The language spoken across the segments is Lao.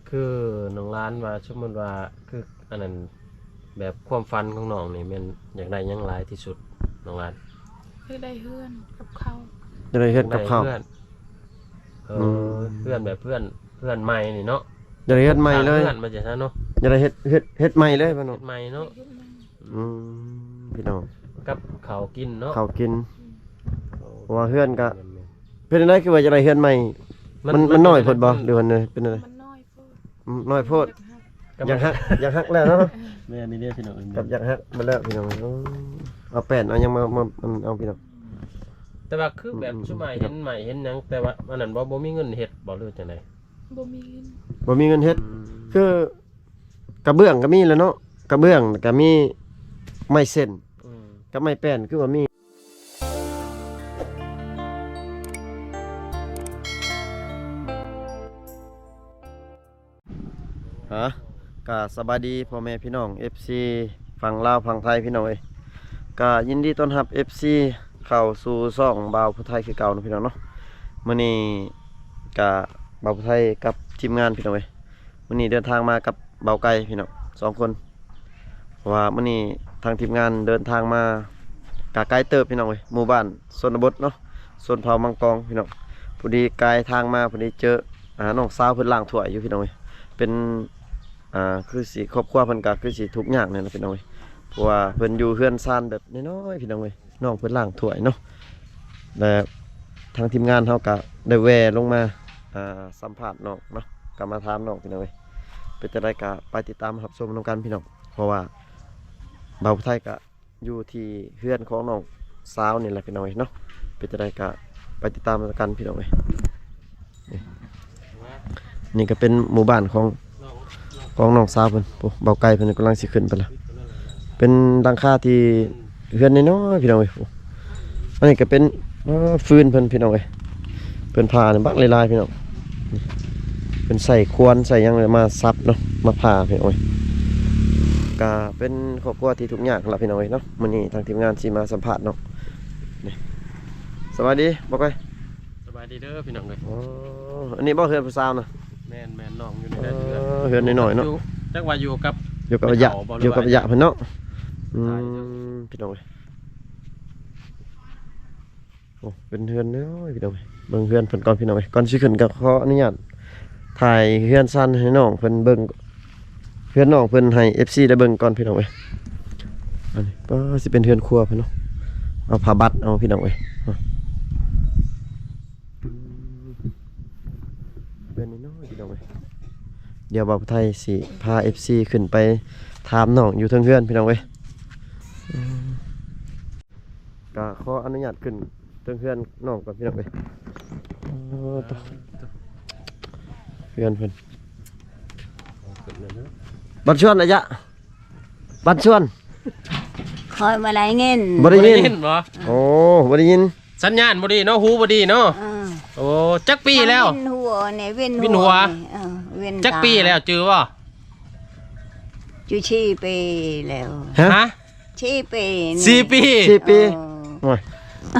ຄືນ້ອງຫຼານວ່າ ສົມມຸດວ່າ ຄືອັນນັ້ນ ແບບຄວາມຝັນຂອງນ້ອງນີ້ແມ່ນຢາກໄດ້ຫຍັງຫຼາຍທີ່ສຸດ ນ້ອງຫຼານ? ຢາກໄດ້ເຮືອນກັບເຂົ້າ. ຢາກໄດ້ເຮືອນກັບເຂົ້າ. ຢາກໄດ້ເຮືອນ ເອີ ອືມ ເຮືອນແບບເຮືອນ ເຮືອນໃໝ່ນີ້ເນາະ. ຢາກໄດ້ເຮືອນໃໝ່ເລີຍ. ສ້າງເຮືອນມາຈັ່ງຊັ້ນເນາະ. ຢາກໄດ້ເຮັດ ເຮັດ ເຮັດໃໝ່ເລີຍ ເຮັດໃໝ່ເນາະ. ເຮັດໃໝ່. ອືມ ພີ່ນ້ອງ ກັບເຂົ້າກິນເນາະ. ເຂົ້າກິນ. ອືມ ເພາະວ່າເຮືອນກະ ແມ່ນໆ ເປັນຈັ່ງໃດ ຄືວ່າຢາກໄດ້ເຮືອນໃໝ່? ມັນ ມັນ ມັນນ້ອຍໂພດບໍ່ ມັນ ຫຼືວ່າເປັນຈັ່ງໃດ? ມັນນ້ອຍໂພດ. ອືມ ນ້ອຍໂພດ. ຢາກຮັກ ຢາກຮັກ ຢາກຮັກແລ້ວເນາະ. ແມ່ນນີ້ເດ້ພີ່ນ້ອງ ກັບຢາກຮັກມາແລ້ວພີ່ນ້ອງ. ເອີ ເອົາແປ້ນ ເອົາຫຍັງມາ ມາ ອັນ ເອົາພີ່ນ້ອງ. ແຕ່ວ່າຄືແບບ ອືມ ຊຸມອ້າຍເຫັນໄມ້ເຫັນຫຍັງ ແຕ່ວ່າອັນນັ້ນບໍ່ ບໍ່ມີເງິນເຮັດບໍ່ ຫຼືຈັ່ງໃດ? ບໍ່ມີເງິນ. ບໍ່ມີເງິນເຮັດ. ອືມ ຄື ກະເບື້ອງກະມີແລ້ວເນາະ ກະເບື້ອງກະມີ ໄມ້ເສັ້ນ ອືມ ກັບໄມ້ແປ້ນຄືວ່າມີ. ຮະ ກະສະບາຍດີພໍ່ແມ່ພີ່ນ້ອງ ເອັຟຊີ ຝັ່ງລາວຝັ່ງໄທພີ່ນ້ອງເອີຍ. ກະຍິນດີຕ້ອນຮັບ ເອັຟຊີ ເຂົ້າສູ່ຊ່ອງບ່າວຜູ້ໄທຄືເກົ່າເນາະ ພີ່ນ້ອງເນາະ. ມື້ນີ້ກະບ່າວຜູ້ໄທກັບທີມງານ ພີ່ນ້ອງເອີຍ. ມື້ນີ້ເດີນທາງມາກັບບ່າວໄກ່ພີ່ນ້ອງ ສອງຄົນ ເພາະວ່າມື້ນີ້ທາງທີມງານເດີນທາງມາກະໄກເຕີບພີ່ນ້ອງເອີຍ ໝູ່ບ້ານຊົນນະບົດເນາະ ຊົນເຜົ່າມັງກອງພີ່ນ້ອງ. ພໍດີກາຍທາງມາ ພໍດີເຈີ ອາ ນ້ອງສາວເພິ່ນລ້າງຖ້ວຍຢູ່ພີ່ນ້ອງເອີຍ. ເປັນ ອາ ຄືຊິ ຄອບຄົວເພິ່ນກະຄືຊິທຸກຍາກແນ່ລະພີ່ນ້ອງເອີຍ ເພາະວ່າເພິ່ນຢູ່ເຮືອນຊານແບບນ້ອຍໆ ພີ່ນ້ອງເອີຍ. ນ້ອງເພິ່ນລ້າງຖ້ວຍເນາະ ແລະ ທາງທີມງານເຮົາກະໄດ້ແວ່ລົງມາ ອ່າ ສຳພາດນ້ອງເນາະ ກະມາຖາມນ້ອງພີ່ນ້ອງເອີຍ. ເປັນຈັ່ງໃດກະໄປຕິດຕາມຮັບຊົມນຳກັນພີ່ນ້ອງ ເພາະວ່າບ່າວໄທກະຢູ່ທີ່ເຮືອນຂອງນ້ອງສາວນີ້ແຫຼະພີ່ນ້ອງເອີຍເນາະ. ເປັນຈັ່ງໃດກະໄປຕິດຕາມນຳກັນພີ່ນ້ອງເອີຍ. ນີ້ ນີ້ກະເປັນໝູ່ບ້ານຂອງ ຂອງນ້ອງສາວເພິ່ນ. ໂອ້ ບ່າວໄກ່ເພິ່ນກຳລັງຊິຂຶ້ນໄປລະ. ເປັນຫຼັງຄາທີ່ເຮືອນນ້ອຍໆ ພີ່ນ້ອງເອີຍ. ໂອ້ ອັນນີ້ກະເປັນ ເອີ ຟືນເພິ່ນພີ່ນ້ອງເອີຍ. ເພິ່ນຜ່ານີ້ບັກຫຼາຍໆ ພີ່ນ້ອງ. ເພິ່ນໃຊ້ຂວານໃຊ້ຫຍັງມາສັບເນາະ ມາຜ່າພີ່ນ້ອງເອີຍ. ກະເປັນຄອບຄົວທີ່ທຸກຍາກລະພີ່ນ້ອງເອີຍເນາະ. ມື້ນີ້ທາງທີມງານຊິມາສຳພາດເນາະ. ນີ້ ສະບາຍດີບ່າວໄກ່. ສະບາຍດີເດີພີ່ນ້ອງເອີຍ. ໂອ້ ອັນນີ້ບໍ່ເຮືອນຜູ້ສາວນະ? ແມ່ນໆ ນ້ອງຢູ່ໃນເຮືອນ. ເອີ ເຮືອນນ້ອຍໆເນາະ. ຈັກວ່າຢູ່ກັບ ຢູ່ກັບອາຍະ ຢູ່ກັບອາຍະເພິ່ນເນາະ. ອືມ ພີ່ນ້ອງເອີຍ. ໂອ້ ເປັນເຮືອນນ້ອຍພີ່ນ້ອງເອີຍ. ເບິ່ງເຮືອນເພິ່ນກ່ອນພີ່ນ້ອງເອີຍ. ກ່ອນຊິຂຶ້ນກະຂໍອະນຸຍາດຖ່າຍເຮືອນຊານໃຫ້ນ້ອງເພິ່ນເບິ່ງ ເຮືອນນ້ອງເພິ່ນໃຫ້ເອັຟຊີໄດ້ເບິ່ງກ່ອນພີ່ນ້ອງເອີຍ. ອັນນີ້ ປ້າ ຊິເປັນເຮືອນຄົວເພິ່ນເນາະ. ເອົາຜ້າບັດເອົາພີ່ນ້ອງເອີຍ. ເຮືອນນ້ອຍໆ ພີ່ນ້ອງເອີຍ. ດຽວບ່າວໄທຊິພາເອັຟຊີຂຶ້ນໄປຖາມນ້ອງຢູ່ເທິງເຮືອນພີ່ນ້ອງເອີຍ. ກະຂໍອະນຸຍາດຂຶ້ນເທິງເຮືອນນ້ອງກ່ອນພີ່ນ້ອງເອີຍ. ໂອ້ ໂຕ ເຮືອນເພິ່ນ. ບັດຊວນອາຍະ ບັດຊວນ. ຂ້ອຍບໍ່ໄດ້ຍິນ. ບໍ່ໄດ້ຍິນ. ບໍ່ໄດ້ຍິນບໍ່? ໂອ້ ບໍ່ໄດ້ຍິນ. ສັນຍານບໍ່ດີເນາະ ຫູບໍ່ດີເນາະ. ເອີ ໂອ້ ຈັກປີແລ້ວ? ວິນຫົວນີ້ ວິນຫົວ. ເອີ ວິນ ຈັກປີແລ້ວ ຈື່ບໍ່? ຢູ່ສີ່ປີແລ້ວ. ຮະ? ສີ່ປີນີ້. ສີ່ປີ. ສີ່ປີ. ເອີ ໂອ້ຍ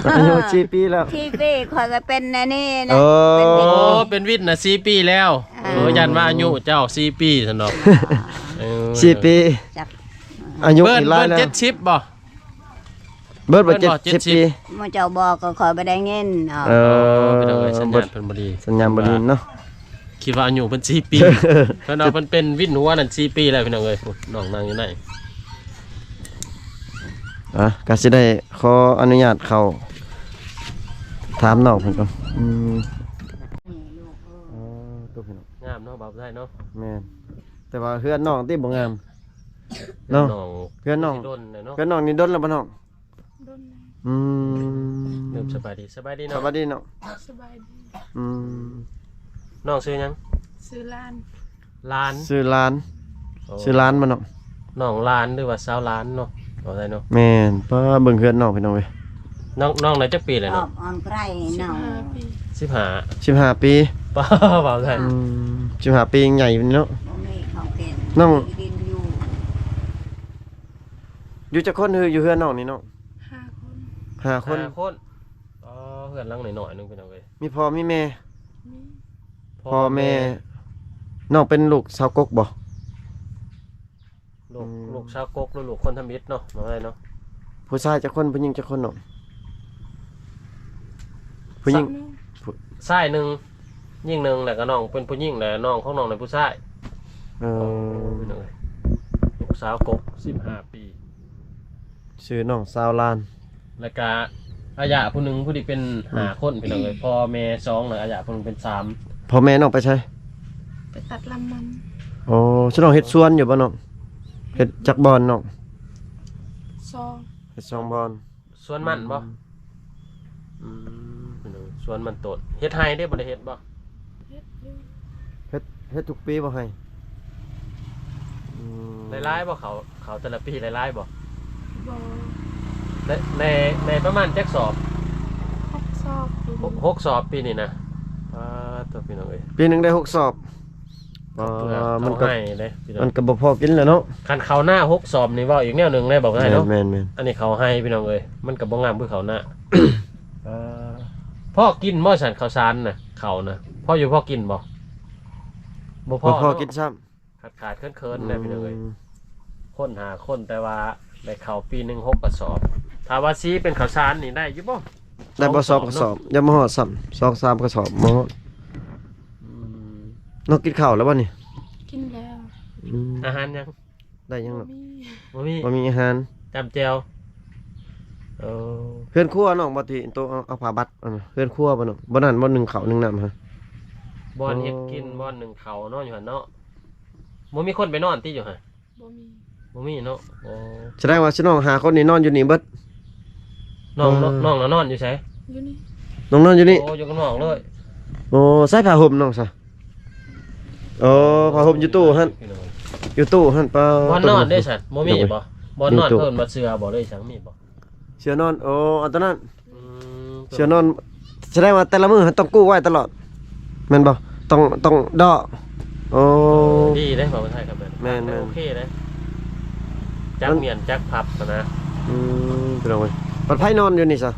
ອາຍຸສີ່ປີແລ້ວ. ສີ່ປີ ຂ້ອຍກະເປັນແນວນີ້ນະ. ເອີ ເປັນວິນ. ໂອ້ ເປັນວິນນະສີ່ປີແລ້ວ. ເອີ ເອີ ຢ້ານວ່າອາຍຸເຈົ້າສີ່ປີຊັ້ນດອກ. ເອີ ສີ່ປີ ຈັກ ອາຍຸ ເບີດ ຫຼາຍແລ້ວ ເຈັດສິບບໍ່? ເບີດວ່າ ເບີດວ່າ ເຈັດສິບ ເຈັດສິບປີ. ໝູ່ເຈົ້າບອກກະຂ້ອຍບໍ່ໄດ້ຍິນ. ເອີ ພີ່ນ້ອງເອີຍ ສັນຍານເພິ່ນບໍ່ດີ ສັນຍານບໍ່ດີເນາະ. ຄິດວ່າອາຍຸເພິ່ນສີ່ປີ ເພິ່ນວ່າເພິ່ນເປັນວິນຫົວນັ້ນສີ່ປີແລ້ວພີ່ນ້ອງເອີຍ. ນ້ອງນັ່ງຢູ່ໃນ. ອ່ະ ກະຊິໄດ້ຂໍອະນຸຍາດເຂົ້າຖາມນ້ອງເພິ່ນກ່ອນ. ອືມ ອໍ ໂຕພີ່ນ້ອງ ງາມເນາະ ບ່າວໄທເນາະ. ແມ່ນ ແຕ່ວ່າເຮືອນນ້ອງຕິບໍ່ງາມ. ເນາະ ເຮືອນນ້ອງ ເຮືອນນ້ອງ ເຮືອນນ້ອງນີ້ດົນແລ້ວບໍ່ນ້ອງ? ດົນແລ້ວ. ອືມ ເລີ່ມສະບາຍດີ ສະບາຍດີເນາະ. ສະບາຍດີເນາະ. ສະບາຍດີ. ອືມ ນ້ອງຊື່ຫຍັງ? ຊື່ຫຼານ. ຫຼານ ຊື່ຫຼານ. ໂອ້ ຊື່ຫຼານບໍ່ນ້ອງ? ນ້ອງຫຼານ ຫຼືວ່າສາວຫຼານເນາະ ເວົ້າໄດ້ເນາະ. ແມ່ນ ປ້າ ເບິ່ງເຮືອນນ້ອງພີ່ນ້ອງເອີຍ. ນ້ອງ ນ້ອງໄດ້ຈັກປີແລ້ວນ້ອງ? ອອກ ອອກໄກເນາະ. ສິບຫ້າ ສິບຫ້າປີ. ສິບຫ້າປີ ປ້າ ເວົ້າໄດ້. ອືມ ສິບຫ້າປີຍັງໃຫຍ່ຢູ່ເນາະ. ບໍ່ມີເຂົ້າກິນ ນ້ອງ ກິນຢູ່. ຢູ່ຈັກຄົນ ຢູ່ເຮືອນນ້ອງນີ້ນ້ອງ? ຫ້າຄົນ. ຫ້າຄົນ. ຫ້າຄົນ. ອໍ ເຮືອນຫຼັງນ້ອຍໆໜຶ່ງພີ່ນ້ອງເອີຍ. ມີພໍ່ມີແມ່? ມີ. ພໍ່ແມ່. ນ້ອງເປັນລູກຊາວກົກບໍ່? ລູກ ອືມ ລູກຊາວກົກ ຫຼືລູກຄົນທຳອິດເນາະ ວ່າໄດ້ເນາະ. ຜູ້ຊາຍຈັກຄົນ ຜູ້ຍິງຈັກຄົນນ້ອງ? ຜູ້ຍິງ ຊາຍໜຶ່ງ ຍິງໜຶ່ງ ແລ້ວກໍນ້ອງເປັນຜູ້ຍິງ ແລ້ວນ້ອງຂອງນ້ອງເປັນຜູ້ຊາຍ. ເອີ ໂອ້ ພີ່ນ້ອງເອີຍ ລູກຊາວກົກ ສິບຫ້າປີ ຊື່ນ້ອງສາວລານ ແລ້ວກະອາຍະຜູ້ໜຶ່ງ ຜູ້ທີ່ເປັນ ອືມ ຫ້າຄົນ ພີ່ນ້ອງເອີຍ ພໍ່ແມ່ສອງ ແລ້ວອາຍະຜູ້ໜຶ່ງເປັນສາມ. ພໍ່ແມ່ນ້ອງໄປໃສ? ໄປຕັດລຳມັນ. ໂອ້ ຊິນ້ອງເຮັດສວນຢູ່ບໍ່ນ້ອງ? ເຮັດຈັກບ່ອນນ້ອງ? ສອງ ເຮັດສອງບ່ອນ. ສວນມັນບໍ່? ອືມ ອືມ ພີ່ນ້ອງ ສວນມັນຕົ້ນ. ເຮັດໄຮ່ເດ້ ບໍ່ໄດ້ເຮັດບໍ່? ເຮັດຢູ່. ເຮັດ ເຮັດທຸກປີບໍ່ໄຮ່? ອືມ ຫຼາຍໆບໍ່ ເຂົ້າ ເຂົ້າແຕ່ລະປີຫຼາຍໆບໍ່? ບໍ່. ໄດ້ ໄດ້ ໄດ້ປະມານຈັກສອບ? ຫົກສອບປີນີ້. ຫົກສອບປີນີ້ນະ. ປາດໂທ້ ພີ່ນ້ອງເອີຍ ປີໜຶ່ງໄດ້ຫົກສອບ. ເຂົ້າເປືອກ ເຂົ້າໄຮ່ເດ້ ມັນກໍບໍ່ພໍກິນແລ້ວເນາະ. ຄັນເຂົ້ານາຫົກສອບນີ້ເວົ້າອີກແນວໜຶ່ງເດ້ ບອກໃຫ້ເນາະ. ແມ່ນໆໆ ອັນນີ້ເຂົ້າໄຮ່ ພີ່ນ້ອງເອີຍ ມັນກໍບໍ່ງາມຄືເຂົ້ານາ. ເອີ ພໍກິນບໍ່ຊັ້ນ ເຂົ້າສານນະ ເຂົ້ານະ ພໍຢູ່ພໍກິນບໍ່? ບໍ່ພໍ ບໍ່ພໍ ເນາະ ກິນຊ້ຳ. ຂາດໆເຂີນໆ ອືມ ແຫຼະ ພີ່ນ້ອງເອີຍ ຄົນຫ້າຄົນ ແຕ່ວ່າໄດ້ເຂົ້າປີໜຶ່ງຫົກກະສອບ. ຖ້າວ່າສີເປັນເຂົ້າສານນີ້ໄດ້ຢູ່ບໍ່? ໄດ້ບໍ່ ສອງກະສອບ ສອງກະສອບເນາະ ຍັງບໍ່ຮອດຊ້ຳ ສອງສາມກະສອບບໍ່ຮອດ. ອືມ ນ້ອງກິນເຂົ້າແລ້ວບໍ່ນີ້? ກິນແລ້ວ. ອືມ ອາຫານຫຍັງ? ໄດ້ຫຍັງ? ບໍ່ມີ ບໍ່ມີ ບໍ່ມີອາຫານ ຈ້ຳແຈ່ວ. ເອີ ເຮືອນຄົວນ້ອງບໍ່ ທີ່ໂຕເອົາ ເອົາຜ້າບັດ ອັນ ເຮືອນຄົວບໍ່ນ້ອງ? ບ່ອນນັ້ນ ບ່ອນໜຶ້ງເຂົ້າໜຶ້ງນ້ຳຫັ້ນ ບ່ອນເຮັດກິນ ອໍ ບ່ອນໜຶ້ງເຂົ້າ ນອນຢູ່ຫັ້ນເນາະ. ບໍ່ມີຄົນໄປນອນຕິຢູ່ຫັ້ນ? ບໍ່ມີ ບໍ່ມີເນາະ. ອໍ ສະແດງວ່າຊຸມນ້ອງຫ້າຄົນນີ້ນອນຢູ່ນີ້ເບິດ. ນ້ອງ ອໍ ນ້ອງນະນອນຢູ່ໃສ? ຢູ່ນີ້. ນ້ອງນອນຢູ່ນີ້? ໂອ້ ຢູ່ກັບນ້ອງເລີຍ. ໂອ້ ໃສ່ຜ້າຫົ່ມນ້ອງຊະ? ໂອ້ ຜ້າຫົ່ມຢູ່ຕູ້ຫັ້ນ ພີ່ນ້ອງ ຢູ່ຕູ້ຫັ້ນ. ປາ ບ່ອນນອນເດ້ຊັ້ນ ບໍ່ມີບໍ່? ບ່ອນນອນ ຢູ່ຕູ້ ເພິ່ນວ່າເສື່ອບໍ່ ຫຼືຫຍັງ ມີບໍ່? ເສື່ອນອນ ໂອ້ ອັນຕົວນັ້ນ. ອືມ ເສື່ອນອນ ສະແດງວ່າແຕ່ລະມື້ຫັ້ນຕ້ອງກູ້ໄວ້ຕະຫຼອດ ແມ່ນບໍ່? ຕ້ອງ ຕ້ອງເດາະ. ໂອ້ ເອີ ດີເດ້ ເວົ້າໄທກັບແບບ ແມ່ນໆ ໂອເຄເດ້ ຈັກມ້ຽນຈັກພັບຫັ້ນນະ. ອືມ ພີ່ນ້ອງເອີຍ ບັດໃຜນອນຢູ່ນີ້ຊະ?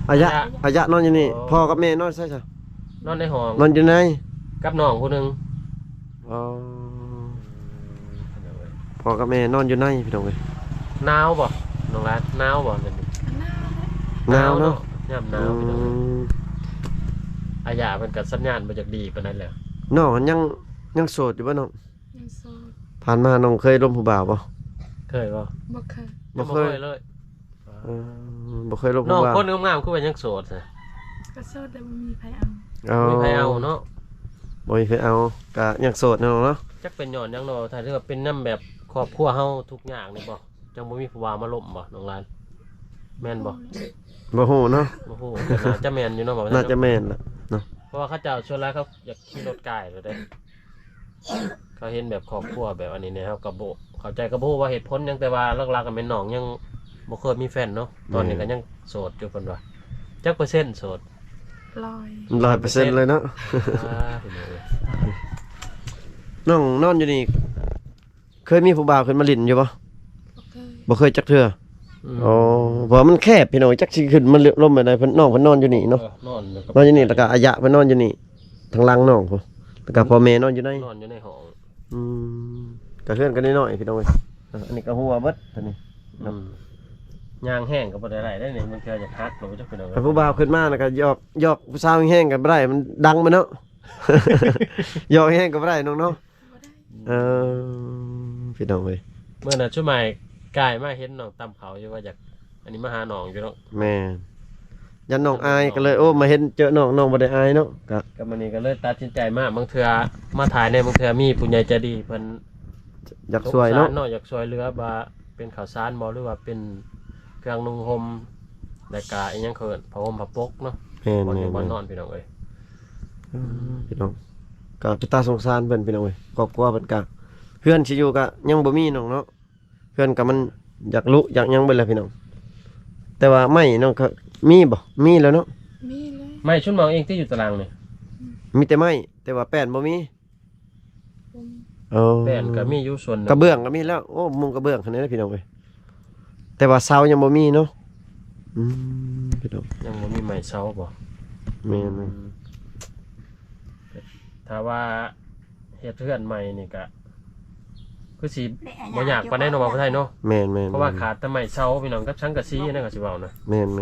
ອາຍະ ອາຍະ ອາຍະນອນຢູ່ນີ້. ອໍ ພໍ່ກັບແມ່ນອນໃສຊະ? ນອນໃນຫ້ອງ ນອນຢູ່ໃນ ກັບນ້ອງຜູ້ໜຶ່ງ. ອໍ ພໍ່ກັບແມ່ນອນຢູ່ໃນ ພີ່ນ້ອງເອີຍ. ໜາວບໍ່ນ້ອງຫຼານ? ໜາວບໍ່? ໜາວ ໜາວເນາະ ຍາມໜາວ ອືມ ພີ່ນ້ອງເອີຍ. ອາຍະເພິ່ນກໍສັນຍານບໍ່ຢາກດີປານໃດແລ້ວ. ນ້ອງຍັງ ຍັງໂສດຢູ່ບໍ່ນ້ອງ? ຍັງໂສດ. ຜ່ານມານ້ອງເຄີຍລົມຜູ້ບ່າວບໍ່? ເຄີຍບໍ່? ບໍ່ເຄີຍ. ບໍ່ເຄີຍ ຍັງບໍ່ເຄີຍເລີຍ. ເອີ ບໍ່ເຄີຍລົມຜູ້ບ່າວ. ນ້ອງຄົນງາມໆ ຄືວ່າຍັງໂສດຊະ? ກໍໂສດແຕ່ບໍ່ມີໃຜເອົາ. ອໍ ບໍ່ມີໃຜເອົາເນາະ. ບໍ່ມີໃຜເອົາ ກໍຍັງໂສດເນາະນ້ອງເນາະ. ຈັກເປັນຍ້ອນຫຍັງເນາະ ຖ້າເທື່ອເປັນນຳແບບຄອບຄົວເຮົາທຸກຍາກນີ້ບໍ່? ຈັ່ງບໍ່ມີຜູ້ບ່າວມາລົມບໍ່ນ້ອງຫຼານ? ແມ່ນບໍ່? ບໍ່ຮູ້ເນາະ. ບໍ່ຮູ້ ແຕ່ໜ້າຈະແມ່ນຢູ່ເນາະ ໜ້າຈະແມ່ນລະເນາະ. ເພາະວ່າເຂົາເຈົ້າສ່ວນຫຼາຍເຂົາຢາກຂີ່ລົດກາຍໂລດເດ້. ເຂົາເຫັນແບບຄອບຄົວແບບອັນນີ້ແດ່ ເຮົາກໍບໍ່ເຂົ້າໃຈ ກໍບໍ່ຮູ້ວ່າເຫດຜົນຫຍັງ ແຕ່ວ່າຫຼັກໆກໍແມ່ນນ້ອງຍັງບໍ່ເຄີຍມີແຟນເນາະ. ຕອນນີ້ ແມ່ນ ກໍຍັງໂສດຢູ່ ເພິ່ນວ່າ. ຈັກເປີເຊັນໂສດ? ຮ້ອຍ ຮ້ອຍເປີເຊັນເລີຍເນາະ. ອ່າ ນ້ອງນອນຢູ່ນີ້ ເຄີຍມີຜູ້ບ່າວຂຶ້ນມາຫຼິ້ນຢູ່ບໍ່? ບໍ່ເຄີຍ. ບໍ່ເຄີຍຈັກເທື່ອ. ອືມ ໂອ້ ເພາະວ່າມັນແຄບ ພີ່ນ້ອງ ຈັກຊິຂຶ້ນມາລົມແບບໃດ. ເພິ່ນ ນ້ອງເພິ່ນນອນຢູ່ນີ້ເນາະ. ເອີ ນອນຢູ່ກັບ ນອນຢູ່ນີ້ ແລ້ວກໍອາຍະເພິ່ນນອນຢູ່ນີ້ ທາງຫຼັງນ້ອງພຸ້ນ ແລ້ວກໍພໍ່ແມ່ນອນຢູ່ໃນ ນອນຢູ່ໃນຫ້ອງ. ອືມ ກະເຮືອນກໍນ້ອຍໆ ພີ່ນ້ອງເອີຍ. ເອີ ອັນນີ້ກໍຫົວເບິດຕົວນີ້ເນາະ. ອືມ ຍ່າງແຮງກໍບໍ່ໄດ້ໄດ້ເດ້ນີ້ ມັນເທື່ອຢາກຫັກໂລດ ຈັກເປັນຫຍັງ. ຖ້າຜູ້ບ່າວຂຶ້ນມາ ແລ້ວກໍຢອກ ຢອກຜູ້ສາວແຮງໆ ກໍບໍ່ໄດ້ ມັນດັງເບິດເນາະ. ຢອກແຮງກໍບໍ່ໄດ້ນ້ອງເນາະ. ບໍ່ໄດ້. ເອີ ພີ່ນ້ອງເອີຍ ມື້ນັ້ນຊຸມອ້າຍກາຍມາເຫັນນ້ອງຕຳເຂົ້າຢູ່ ວ່າຢາກອັນນີ້ມາຫານ້ອງຢູ່ເນາະ. ແມ່ນ ຢ້ານນ້ອງອາຍ ກໍເລີຍ ໂອ້ ມາເຫັນເຈີນ້ອງ ນ້ອງບໍ່ໄດ້ອາຍເນາະ. ກໍ ກໍມື້ນີ້ກໍເລີຍຕັດສິນໃຈມາ. ບາງເທື່ອມາຖ່າຍແດ່ ບາງເທື່ອມີຜູ້ໃຫຍ່ໃຈດີເພິ່ນຢາກຊ່ວຍເນາະ ສົງສານເນາະ ຢາກຊ່ວຍເຫຼືອ ວ່າເປັນເຂົ້າສານບໍ່ ຫຼືວ່າເປັນເຄື່ອງນຸ່ງຫົ່ມ ແລ້ວກະອີຫຍັງເຂົາເອີ້ນ ຜ້າຫົ່ມຜ້າປົກເນາະ. ແມ່ນໆໆ ບ່ອນຢູ່ບ່ອນນອນ ພີ່ນ້ອງເອີຍ. ອືມ ພີ່ນ້ອງ ກໍເປັນຕາສົງສານເພິ່ນ ພີ່ນ້ອງເອີຍ. ຄອບຄົວເພິ່ນກໍ ເຮືອນຊິຢູ່ກໍຍັງບໍ່ມີນ້ອງເນາະ. ເຮືອນກໍມັນຢາກລຸຢາກຫຍັງເບິດແລ້ວ ພີ່ນ້ອງ. ແຕ່ວ່າໄມ້ນ້ອງກໍມີບໍ່? ມີແລ້ວເນາະ. ມີແລ້ວ. ໄມ້ຊຸມເຮົາເອງທີ່ຢູ່ຕາລາງນີ້ ອືມ ມີແຕ່ໄມ້ ແຕ່ວ່າແປ້ນບໍ່ມີ. ບໍ່ມີ. ອໍ ແປ້ນກໍມີຢູ່ສ່ວນໜຶ່ງ ກະເບື້ອງກໍມີແລ້ວ. ໂອ້ ມຸງກະເບື້ອງຂະໜາດນັ້ນ ພີ່ນ້ອງເອີຍ. ແຕ່ວ່າເສົາຍັງບໍ່ມີເນາະ. ອືມ ພີ່ນ້ອງ ຍັງບໍ່ມີໄມ້ເສົາບໍ່? ແມ່ນໆ. ອືມ ຖ້າວ່າ ເຮັດເຮືອນໃໝ່ນີ້ກະຄືຊິບໍ່ຍາກປານໃດເນາະ ບ່າວຜູ້ໄທເນາະ. ແມ່ນໆໆ ເພາະວ່າຂາດແຕ່ໄມ້ເສົາພີ່ນ້ອງ ກັບສັງກະສີນັ້ນກໍຊິເວົ້ານະ. ແມ່ນໆໆ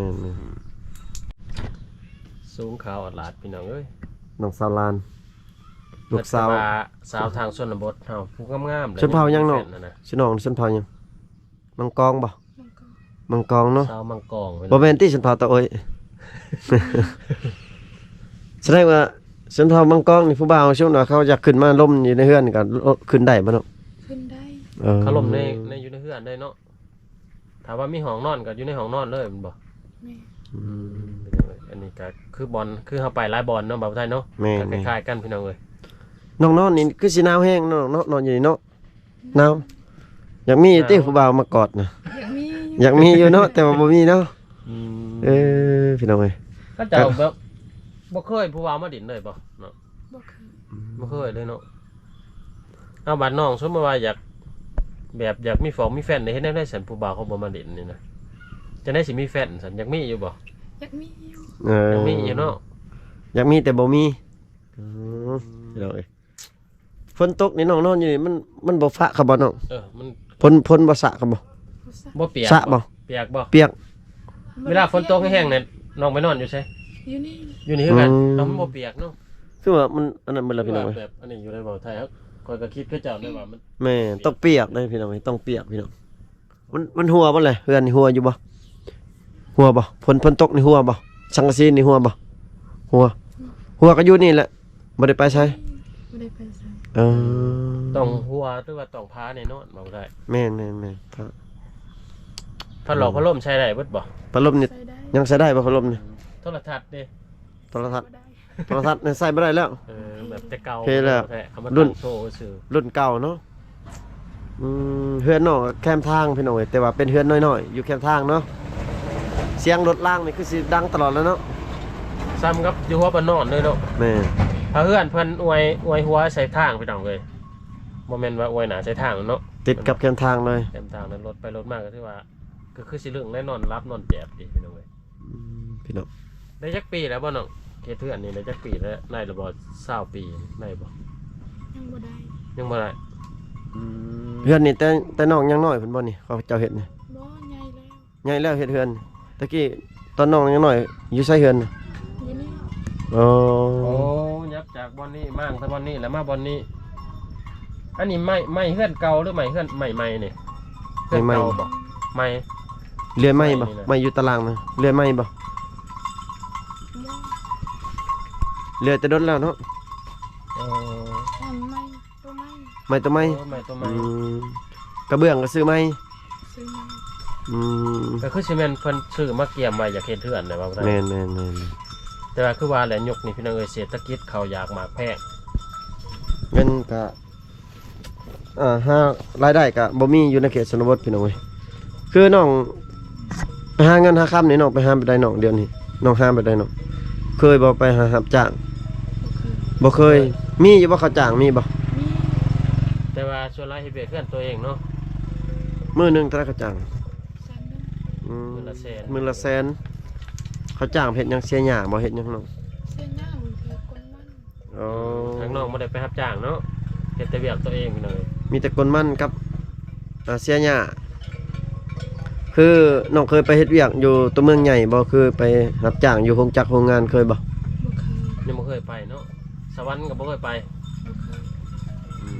ສູງຂາວອາດຫຼາດພີ່ນ້ອງເອີຍ. ນ້ອງສາວຫຼານ ລູກສາວ ແຕ່ວ່າສາວທາງຊົນນະບົດເຮົາ ຜູ້ງາມໆ ຊົນເຜົ່າຫຍັງເນາະ? ແມ່ນນະ ຊື່ນ້ອງຊົນເຜົ່າຫຍັງ? ມັງກອງບໍ່? ມັງກອງ ມັງກອງເນາະ. ຊາວມັງກອງ ບໍ່ແມ່ນຕິຊົນເຜົ່າຕາໂອ້ຍ? ສະແດງວ່າຊົນເຜົ່າມັງກອງນີ້ ຜູ້ບ່າວຊົນວ່າເຂົາຢາກຂຶ້ນມາລົມຢູ່ໃນເຮືອນນີ້ກໍ ເອີ ຂຶ້ນໄດ້ບໍ່ເນາະ? ຂຶ້ນໄດ້. ເອີ ເຂົາລົມໃນ ໃນ ຢູ່ໃນເຮືອນໄດ້ເນາະ. ຖ້າວ່າມີຫ້ອງນອນກໍຢູ່ໃນຫ້ອງນອນເລີຍແມ່ນບໍ່? ແມ່ນ. ອືມ ອັນນີ້ກໍຄືບ່ອນ ຄືເຮົາໄປຫຼາຍບ່ອນເນາະ ບ່າວໄທເນາະ. ແມ່ນໆ ກໍຄ້າຍໆກັນພີ່ນ້ອງເອີຍ. ນ້ອງນອນນີ້ຄືຊິໜາວແຮງເນາະ ນອນຢູ່ນີ້ເນາະ. ໜາວ. ຢາກມີຕິ ໜາວ ຜູ້ບ່າວມາກອດນະ? ຢາກມີຢູ່ ຢາກມີຢູ່ເນາະ ແຕ່ວ່າບໍ່ມີເນາະ. ອືມ ເອີ ພີ່ນ້ອງເອີຍ ເຂົາເຈົ້າ ກໍ ແບບບໍ່ເຄີຍຜູ້ບ່າວມາຫຼິ້ນເລີຍບໍ່ເນາະ? ບໍ່ເຄີຍ ບໍ່ເຄີຍເລີຍເນາະ. ເອົາ ບາດນ້ອງສົມມຸດວ່າຢາກ ແບບຢາກມີຟອງມີແຟນ ໄດ້ເຮັດແນວໃດຊັ້ນ ຜູ້ບ່າວເຂົາບໍ່ມາຫຼິ້ນນີ້ນະ? ຈັ່ງໃດຊິມີແຟນຊັ້ນ ຢາກມີຢູ່ບໍ່? ຢາກມີຢູ່. ເອີ ຢາກມີຢູ່ເນາະ ຢາກມີແຕ່ບໍ່ມີ. ອືມ ພີ່ນ້ອງເອີຍ ຝົນຕົກນີ້ນ້ອງນອນຢູ່ນີ້ ມັນ ມັນບໍ່ຟະເຂົາບໍ່ນ້ອງ? ເອີ ມັນ ຝົນ ຝົນບໍ່ສະເຂົາບໍ່? ບໍ່ສະ ບໍ່ປຽກ ສະບໍ່? ປຽກບໍ່? ປຽກ. ເວລາຝົນຕົກແຮງໆນີ້ ນ້ອງໄປນອນຢູ່ໃສ? ຢູ່ນີ້ ຢູ່ນີ້ຄືກັນ. ອືມ ເອົາ ມັນບໍ່ປຽກເນາະ. ຄືວ່າມັນອັນນັ້ນໝົດແລ້ວພີ່ນ້ອງເອີຍ. ແບບອັນນີ້ຢູ່ໃນເວົ້າໄທ ຂ້ອຍກໍຄິດຄືເຈົ້າເລີຍວ່າມັນ ແມ່ນ ຕ້ອງປຽກເດ້ພີ່ນ້ອງເອີຍ ຕ້ອງປຽກພີ່ນ້ອງ. ມັນ ມັນຮົ່ວບໍ່ແຫຼະ? ເຮືອນນີ້ຮົ່ວຢູ່ບໍ່? ຮົ່ວບໍ່? ຝົນ ຝົນຕົກນີ້ຮົ່ວບໍ່? ສັງກະສີນີ້ຮົ່ວບໍ່? ຮົ່ວ. ຮົ່ວກໍຢູ່ນີ້ແຫຼະ ບໍ່ໄດ້ໄປໃສ? ບໍ່ໄດ້ໄປໃສ. ເອີ ຕ້ອງຮົ່ວ ຫຼືວ່າຕ້ອງຜາແນ່ນອນ ເວົ້າໄດ້. ແມ່ນໆໆ ຜາ ພັດລົມ ພັດລົມໃຊ້ໄດ້ເບິດບໍ່? ພັດລົມນີ້ ໃຊ້ໄດ້ ຍັງໃຊ້ໄດ້ບໍ່ ພັດລົມນີ້? ໂທລະທັດເດ? ໂທລະທັດ ບໍ່ໄດ້. ໂທລະທັດນີ້ໃຊ້ບໍ່ໄດ້ແລ້ວ. ເອີ ແບບແຕ່ເກົ່າ ເພແລ້ວ ເອົາມາຕັ້ງໂຊຊື່ ລຸ້ນເກົ່າເນາະ. ອືມ ເຮືອນນ້ອງແຄມທາງພີ່ນ້ອງເອີຍ ແຕ່ວ່າເປັນເຮືອນນ້ອຍໆ ຢູ່ແຄມທາງເນາະ. ສຽງລົດລາງນີ້ຄືຊິດັງຕະຫຼອດແລ້ວເນາະ. ສ່ຳກັບຢູ່ຫົວບ້ານນອນເລີຍເນາະ. ແມ່ນ. ຖ້າເຮືອນເພິ່ນອວຍ ອວຍຫົວໃສ່ທາງພີ່ນ້ອງເອີຍ ບໍ່ແມ່ນວ່າອວຍໜ້າໃສ່ທາງເນາະ ຕິດກັບແຄມທາງເລີຍ. ແຄມທາງນັ້ນ ລົດໄປລົດມາກໍຖືວ່າ ກໍຄືຊິລຶ້ງແນ່ນອນ ຫຼັບນອນແຈບຕິພີ່ນ້ອງເອີຍ. ອືມ ພີ່ນ້ອງ ໄດ້ຈັກປີແລ້ວບໍ່ນ້ອງ? ເຮັດເຮືອນນີ້ໄດ້ຈັກປີແລ້ວ? ໄດ້ແລ້ວບໍ່? ຊາວປີໄດ້ບໍ່? ຍັງບໍ່ໄດ້ ຍັງບໍ່ໄດ້. ອືມ ເຮືອນນີ້ແຕ່ ແຕ່ນ້ອງຍັງນ້ອຍພຸ້ນບໍ່ນີ້ ເຂົາເຈົ້າເຮັດນີ້? ບໍ່ ໃຫຍ່ແລ້ວ ໃຫຍ່ແລ້ວເຮັດເຮືອນ. ຕະກີ້ຕອນນ້ອງຍັງນ້ອຍຢູ່ໃສເຮືອນ? ຢູ່ນີ້. ອໍ ໂອ້ ຍັບຈາກບ່ອນນີ້ ມ້າງແຕ່ບ່ອນນີ້ແລ້ວມາບ່ອນນີ້. ອັນນີ້ໄມ້ ໄມ້ເຮືອນເກົ່າ ຫຼືໄມ້ເຮືອນ ໄມ້ໃໝ່ນີ້? ເຮືອນເກົ່າບໍ່? ໄມ້ ເລື່ອຍໄມ້ບໍ່? ໄມ້ຢູ່ຕາລ່າງນະ ເລື່ອຍໄມ້ບໍ່? ບໍ່ ເລື່ອຍແຕ່ດົນແລ້ວເນາະ. ອໍ ອັນໄມ້ ໄມ້ຕົວໃໝ່ ໄມ້ຕົວໃໝ່. ອໍ ໄມ້ຕົວໃໝ່. ອືມ ກະເບື້ອງກໍຊື້ໃໝ່? ຊື້ໃໝ່. ອືມ ກໍຄືຊິແມ່ນເພິ່ນຊື້ມາກຽມໄວ້ ຢາກເຮັດເຮືອນແຫຼະວ່າໄດ້. ແມ່ນໆໆ. ແຕ່ວ່າຄືວ່າແຫຼະ ຍຸກນີ້ພີ່ນ້ອງເອີຍ ເສດຖະກິດເຂົ້າຢາກໝາກແພງ ເງິນກະ ເອີ ຫາລາຍໄດ້ກະບໍ່ມີຢູ່ໃນເຂດຊົນນະບົດພີ່ນ້ອງເອີຍ. ຄືນ້ອງໄປຫາເງິນຫາຄຳນີ້ ນ້ອງໄປຫາແບບໃດນ້ອງ? ດຽວນີ້ນ້ອງຫາແບບໃດນ້ອງ? ເຄີຍບໍ່ໄປຫາຮັບຈ້າງ? ບໍ່ເຄີຍ ບໍ່ເຄີຍ. ມີຢູ່ບໍ່ເຂົາຈ້າງ ມີບໍ່? ມີ ແຕ່ວ່າສ່ວນຫຼາຍເຮັດວຽກເຮືອນຕົວເອງເນາະ. ມື້ໜຶ່ງເທົ່າໃດເຂົາຈ້າງ? ແສນໜຶ່ງ. ອືມ ມື້ລະແສນ ມື້ລະແສນ. ເຂົາຈ້າງເຮັດຫຍັງ? ເສຍຫຍ້າບໍ່? ເຮັດຫຍັງນ້ອງ? ເສຍຫຍ້າ ບາງເທື່ອກົນມັນ. ອໍ ທາງນ້ອງບໍ່ໄດ້ໄປຮັບຈ້າງເນາະ ເຮັດແຕ່ວຽກຕົວເອງພີ່ນ້ອງເອີຍ. ມີແຕ່ກົນມັນກັບ ອ່າ ເສຍຫຍ້າ. ຄືນ້ອງເຄີຍໄປເຮັດວຽກຢູ່ຕົວເມືອງໃຫຍ່ບໍ່? ຄືໄປຮັບຈ້າງຢູ່ໂຮງຈັກໂຮງງານເຄີຍບໍ່? ບໍ່ເຄີຍ ຍັງບໍ່ເຄີຍໄປເນາະ. ສະຫວັນກໍບໍ່ເຄີຍໄປ? ບໍ່ເຄີຍ. ອື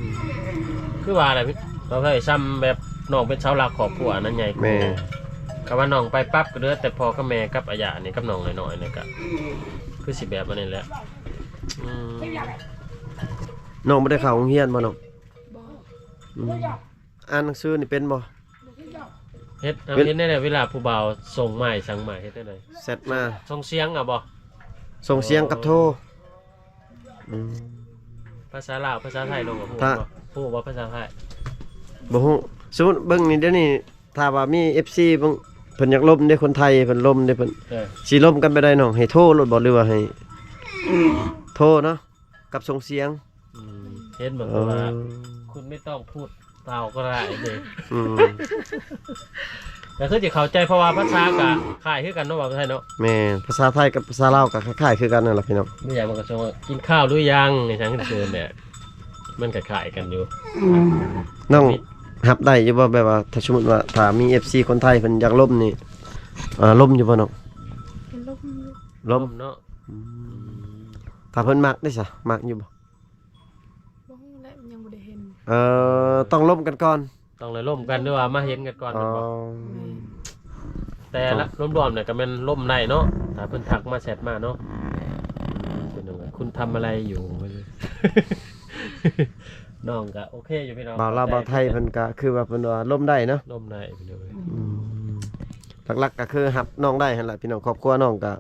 ມ ຄືວ່າແຫຼະ ບໍ່ເຄີຍ. ສ່ຳແບບນ້ອງເປັນເສົາຫຼັກຄອບຄົວນັ້ນໃຫຍ່. ແມ່ນ. ຄຳວ່ານ້ອງໄປປັບ ກໍເຫຼືອແຕ່ພໍ່ກັບແມ່ກັບອາຍານີ້ ກັບນ້ອງນ້ອຍໆນີ້ກະ ຄືຊິແບບອັນນີ້ແຫຼະ. ອືມ ນ້ອງບໍ່ໄດ້ເຂົ້າໂຮງຮຽນບໍ່ນ້ອງ? ບໍ່. ອືມ ອ່ານໜັງສືນີ້ເປັນບໍ່? ເຮັດ ເຮັດແນວໃດ ເວລາຜູ້ບ່າວສົ່ງມາ ສັ່ງມາ ເຮັດແນວໃດ? ແຊັດມາ. ສົ່ງສຽງເອົາບໍ່? ສົ່ງສຽງກັບໂທ. ອໍ ອືມ ພາສາລາວ ພາສາໄທນ້ອງຮູ້ບໍ່? ຮູ້ບໍ່ພາສາໄທ? ບໍ່ຮູ້. ສົມມຸດເບິ່ງນີ້ ດຽວນີ້ ຖ້າວ່າມີເອັຟຊີເພິ່ນ ເພິ່ນຢາກລົມເດ້ ຄົນໄທເພິ່ນລົມເດ້ ເພິ່ນ ເອີ ຊິລົມກັນແບບໃດນ້ອງ? ໃຫ້ໂທໂລດບໍ່ ຫຼືວ່າໃຫ້ ໂທເນາະ ກັບສົ່ງສຽງ? ອືມ ເຫັນບໍ່? ເອີ ວ່າ ຄຸນໄມ່ຕ້ອງພູດລາວກໍໄດ້ເດ້. ອືມ ກໍຄືຊິເຂົ້າໃຈ ເພາະວ່າພາສາກໍຄ້າຍຄືກັນເນາະ ວ່າໄທເນາະ. ແມ່ນ ພາສາໄທກັບພາສາລາວກໍຄ້າຍໆຄືກັນນັ້ນລະພີ່ນ້ອງ. ມີຫຍັງມັນກໍສົ່ງວ່າ ກິນຂ້າວຫຼືຍັງ ອີຫຍັງເຊີນແຫຼະ. ມັນຄ້າຍໆກັນຢູ່. ນ້ອງຮັບໄດ້ຢູ່ບໍ່? ແບບວ່າ ຖ້າສົມມຸດວ່າ ຖ້າມີເອັຟຊີຄົນໄທເພິ່ນຢາກລົມນີ້ ເອີ ລົມຢູ່ບໍ່ນ້ອງ? ກໍລົມຢູ່. ລົມເນາະ. ອືມ ຖ້າເພິ່ນມັກເດ້ຊະ ມັກຢູ່ບໍ່? ບໍ່ຮູ້ແຫຼະ ຍັງບໍ່ໄດ້ເຫັນ. ເອີ ຕ້ອງລົມກັນກ່ອນ. ຕ້ອງໄດ້ລົມກັນ ຫຼືວ່າມາເຫັນກັນກ່ອນ ອໍ ແມ່ນບໍ່? ແມ່ນ. ແຕ່ລະ ລວມໆແລ້ວກໍແມ່ນລົມໄດ້ເນາະ ຖ້າເພິ່ນທັກມາແຊັດມາເນາະ. ເປັນຫຍັງ ຄຸນທຳອະໄລຢູ່? ນ້ອງກໍໂອເຄຢູ່ພີ່ນ້ອງ. ບ່າວລາວບ່າວໄທເພິ່ນກໍຄືວ່າເພິ່ນວ່າລົມໄດ້ເນາະ. ລົມໄດ້ພີ່ນ້ອງເອີຍ. ອືມ ຫຼັກໆກໍຄືຮັບນ້ອງໄດ້ຫັ້ນລະພີ່ນ້ອງ. ຄອບຄົວນ້ອງກໍ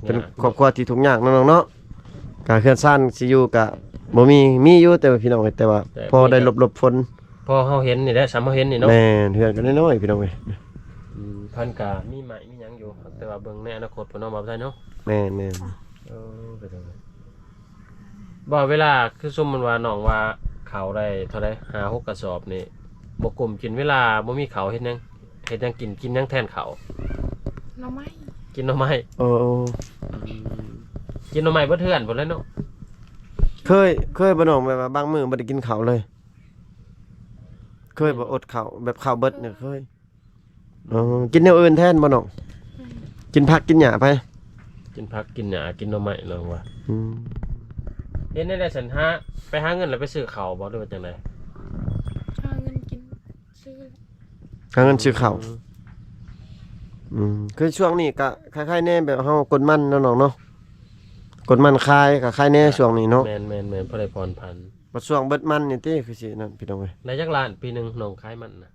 ເປັນຄອບຄົວທີ່ທຸກຍາກເນາະນ້ອງເນາະ. ກະເຮືອນຊານຊິຢູ່ກະບໍ່ມີ ມີຢູ່ ແຕ່ວ່າພີ່ນ້ອງເອີຍ ແຕ່ວ່າ ແຕ່ ພໍໄດ້ຫຼົບໆຝົນ ພໍເຮົາເຫັນນີ້ແຫຼະ ສ່ຳເຮົາເຫັນນີ້ເນາະ. ແມ່ນ ເຮືອນກໍນ້ອຍໆ ພີ່ນ້ອງເອີຍ. ອືມ ເພິ່ນກະມີໄມ້ມີຫຍັງຢູ່ ແຕ່ວ່າເບິ່ງໃນອະນາຄົດພຸ້ນເນາະ ບ່າວໄທເນາະ. ແມ່ນໆ. ເອີ ເປັນຈັ່ງໃດ ບໍ່ ເວລາ ຄືສົມມຸດວ່ານ້ອງວ່າເຂົ້າໄດ້ເທົ່າໃດ ຫ້າຫົກກະສອບນີ້ ບໍ່ກຸ້ມກິນ ເວລາບໍ່ມີເຂົ້າເຮັດຫຍັງ? ເຮັດຫຍັງກິນ? ກິນຫຍັງແທນເຂົ້າ? ໜໍ່ໄມ້. ກິນໜໍ່ໄມ້. ເອີ ກິນໜໍ່ໄມ້ເບິດເຮືອນພຸ້ນແຫຼະເນາະ. ເຄີຍ ເຄີຍບໍ່ນ້ອງ ແບບວ່າບາງມື້ບໍ່ໄດ້ກິນເຂົ້າເລີຍ? ເຄີຍບໍ່ ອືມ ອົດເຂົ້າ ແບບເຂົ້າເບິດນີ້ ເຄີຍ? ເອີ ກິນແນວອື່ນແທນບໍ່ນ້ອງ? ອືມ ກິນຜັກກິນຫຍ້າໄປ? ກິນຜັກກິນຫຍ້າ ກິນໜໍ່ໄມ້ນ້ອງວ່າ. ອືມ ເຮັດແນວໃດຊັ້ນ ຫາ ໄປຫາເງິນແລ້ວໄປຊື້ເຂົ້າບໍ່ ຫຼືວ່າຈັ່ງໃດ? ຫາເງິນກິນ ຊື້ ຫາເງິນຊື້ເຂົ້າ. ອືມ ອືມ ຄືຊ່ວງນີ້ກະຄ້າຍໆແນ່ ແບບເຮົາກົນມັນເນາະນ້ອງເນາະ ກົນມັນຂາຍກະຂາຍແນ່ ອ່າ ຊ່ວງນີ້ເນາະ. ແມ່ນໆໆ ພໍໄດ້ຜ່ອນຜັນ. ບັດຊ່ວງເບິດມັນນີ້ຕິ ຄືຊິນັ້ນພີ່ນ້ອງເອີຍ. ໄດ້ຈັກລ້ານປີໜຶ່ງນ້ອງຂາຍມັນນະ?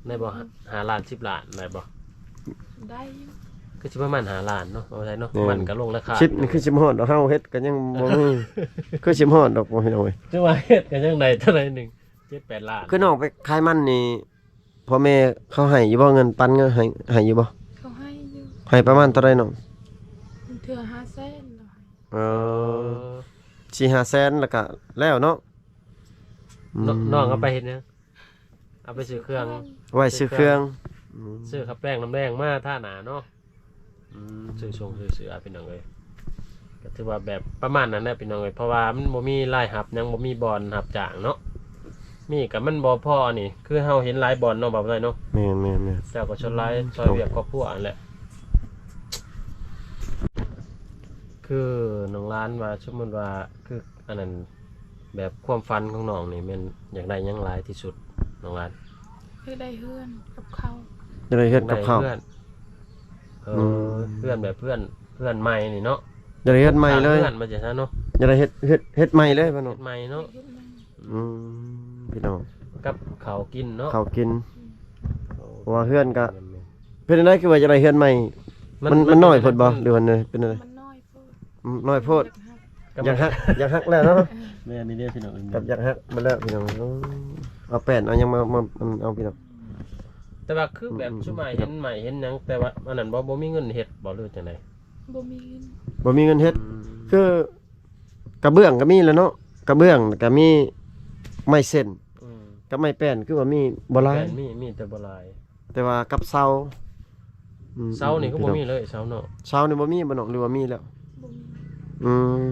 ໄດ້ບໍ່? ຫ້າ ຫ້າລ້ານ ສິບລ້ານ ໄດ້ບໍ່? ໄດ້ຢູ່. ຄືຊິປະມານຫ້າລ້ານເນາະ ເອົາໄດ້ເນາະ. ແມ່ນ ມັນກໍລົງລາຄາ ສິບນີ້ຄືຊິບໍ່ຮອດດອກ ເຮົາເຮັດກໍຍັງບໍ່ມີ ຄືຊິບໍ່ຮອດດອກ ພີ່ນ້ອງເອີຍ. ຄືວ່າເຮັດກໍຍັງໄດ້ເທົ່າໃດໜຶ່ງ ເຈັດແປດລ້ານ. ຄືນ້ອງໄປຂາຍມັນນີ້ ພໍ່ແມ່ເຂົາໃຫ້ຢູ່ບໍ່? ເງິນປັນເງິນໃຫ້ ໃຫ້ຢູ່ບໍ່? ເຂົາໃຫ້ຢູ່. ໃຫ້ປະມານເທົ່າໃດນ້ອງ? ເທື່ອຫ້າແສນ. ເອີ ເອີ ສີ່ຫ້າແສນ ແລ້ວກະແລ້ວເນາະ. ອືມ ນ້ອງເອົາໄປເຮັດຫຍັງ? ເອົາໄປຊື້ເຄື່ອງ ໄວ້ຊື້ເຄື່ອງ. ອືມ ຊື້ຂ້າວແປ້ງນ້ຳແດງມາທາໜ້າເນາະ. ອືມ ຊື້ຊົງຊື້ເສື້ອພີ່ນ້ອງເອີຍ. ກໍຖືວ່າແບບປະມານນັ້ນແຫຼະພີ່ນ້ອງເອີຍ ເພາະວ່າມັນບໍ່ມີລາຍຮັບຫຍັງ ບໍ່ມີບ່ອນຮັບຈ້າງເນາະ. ມີກໍມັນບໍ່ພໍນີ້ ຄືເຮົາເຫັນຫຼາຍບ່ອນເນາະ ບ່າວໄທເນາະ. ແມ່ນໆໆ. ເຈົ້າກໍສ່ວນຫຼາຍ ອືມ ຊ່ອຍວຽກຄອບຄົວຫັ້ນແຫຼະ. ຄືນ້ອງຫຼານວ່າ ສົມມຸດວ່າ ຄື ອັນນັ້ນ ແບບຄວາມຝັນຂອງນ້ອງນີ້ແມ່ນຢາກໄດ້ຫຍັງຫຼາຍທີ່ສຸດ ນ້ອງຫຼານ? ຢາກໄດ້ເຮືອນກັບເຂົ້າ. ຢາກໄດ້ເຮືອນກັບເຂົ້າ. ຢາກໄດ້ເຮືອນ. ເອີ ອືມ ເຮືອນແບບເຮືອນ ເຮືອນໃໝ່ນີ້ເນາະ. ຢາກໄດ້ເຮືອນໃໝ່ເລີຍ. ສ້າງເຮືອນວ່າຈັ່ງຊັ້ນເນາະ. ຢາກໄດ້ເຮັດ ເຮັດ ເຮັດໃໝ່ເລີຍ ເພິ່ນເນາະ. ເຮັດໃໝ່ເນາະ. ເຮັດໃໝ່. ອືມ ພີ່ນ້ອງ ກັບເຂົ້າກິນເນາະ. ເຂົ້າກິນ. ອືມ ໂອ້ ເພາະວ່າເຮືອນກະ ແມ່ນໆ. ເປັນຈັ່ງໃດ ຄືວ່າຢາກໄດ້ເຮືອນໃໝ່? ມັນ ມັນ ມັນນ້ອຍໂພດບໍ່ ຫຼືວ່າເປັນຈັ່ງໃດ? ມັນນ້ອຍ ອືມ ນ້ອຍໂພດ. ຢາກຮັກ ຢາກຮັກ ຢາກຮັກແລ້ວເນາະ. ແມ່ນນີ້ເດ້ພີ່ນ້ອງ ກັບຢາກຮັກມາແລ້ວພີ່ນ້ອງ. ເອົາແປ້ນ ເອົາຫຍັງມາ ມາ ເອົາພີ່ນ້ອງ. ແຕ່ວ່າຄືແບບ ອືມ ຊຸມອ້າຍເຫັນໄມ້ເຫັນຫຍັງ ແຕ່ວ່າອັນນັ້ນບໍ່ ບໍ່ມີເງິນເຮັດບໍ່ ຫຼືຈັ່ງໃດ? ບໍ່ມີເງິນ ບໍ່ມີເງິນເຮັດ. ອືມ ຄືກະເບື້ອງກໍມີແລ້ວເນາະ ກະເບື້ອງກໍມີ ໄມ້ເສັ້ນ ອືມ ກັບໄມ້ແປ້ນ ຄືວ່າມີບໍ່ຫຼາຍ. ແປ້ນມີ ມີແຕ່ບໍ່ຫຼາຍ. ແຕ່ວ່າກັບເສົາ ອືມ ເສົານີ້ກໍບໍ່ມີເລີຍ ເສົາເນາະ. ເສົານີ້ບໍ່ມີບໍ່ນ້ອງ ຫຼືວ່າມີແລ້ວ? ບໍ່ມີ. ອືມ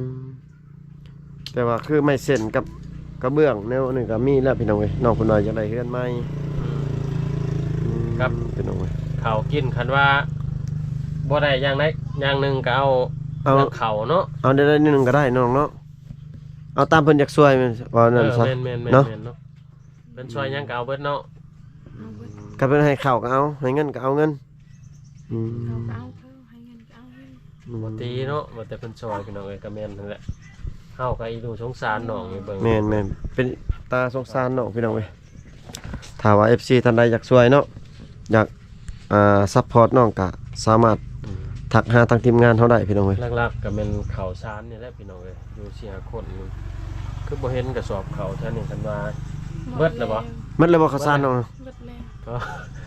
ແຕ່ວ່າຄືໄມ້ເສັ້ນກັບກະເບື້ອງແນວນີ້ກໍມີແລ້ວພີ່ນ້ອງເອີຍ. ນ້ອງເພິ່ນວ່າຢາກໄດ້ເຮືອນໃໝ່. ອືມ ອືມ ກັບ ພີ່ນ້ອງເອີຍ ເຂົ້າກິນ ຄັນວ່າບໍ່ໄດ້ຢ່າງໃດຢ່າງໜຶ່ງກໍເອົາ ເອົາ ເຂົ້າເນາະ. ເອົາແນວໃດແນວໜຶ່ງກໍໄດ້ນ້ອງເນາະ. ເອົາຕາມເພິ່ນຢາກຊ່ວຍ ແມ່ນ ວ່ານັ້ນຊະ. ເອີ ແມ່ນໆໆ ເນາະ ເພິ່ນຊ່ວຍຫຍັງກໍເອົາເບິດເນາະ. ເອົາເບິດ. ຄັນເພິ່ນໃຫ້ເຂົ້າກໍເອົາ ໃຫ້ເງິນກໍເອົາເງິນ. ອືມ ເຂົ້າກໍເອົາເຂົ້າ ໃຫ້ເງິນກໍເອົາເງິນ. ອືມ ບໍ່ຕີເນາະ ວ່າແຕ່ເພິ່ນຊ່ອຍພີ່ນ້ອງເອີຍ. ກໍແມ່ນຫັ້ນແຫຼະ ເຮົາກໍອີດູສົງສານນ້ອງຢູ່ເບິ່ງ. ແມ່ນໆ ເປັນຕາສົງສານນ້ອງພີ່ນ້ອງເອີຍ. ຖ້າວ່າເອັຟຊີທ່ານໃດຢາກຊ່ວຍເນາະ ຢາກ ອ່າ ຊັບພອດນ້ອງກະສາມາດ ອືມ ທັກຫາທາງທີມງານເຮົາໄດ້ພີ່ນ້ອງເອີຍ. ຫຼັກໆກໍແມ່ນເຂົ້າສານນີ້ແຫຼະພີ່ນ້ອງເອີຍ ຢູ່ສີ່ຫ້າຄົນ ຄືບໍ່ເຫັນກະສອບເຂົ້າແຖວນີ້. ຄັນວ່າເບິດແລ້ວບໍ່? ເບິດແລ້ວບໍ່ເຂົ້າສານນ້ອງ? ເບິດແລ້ວ.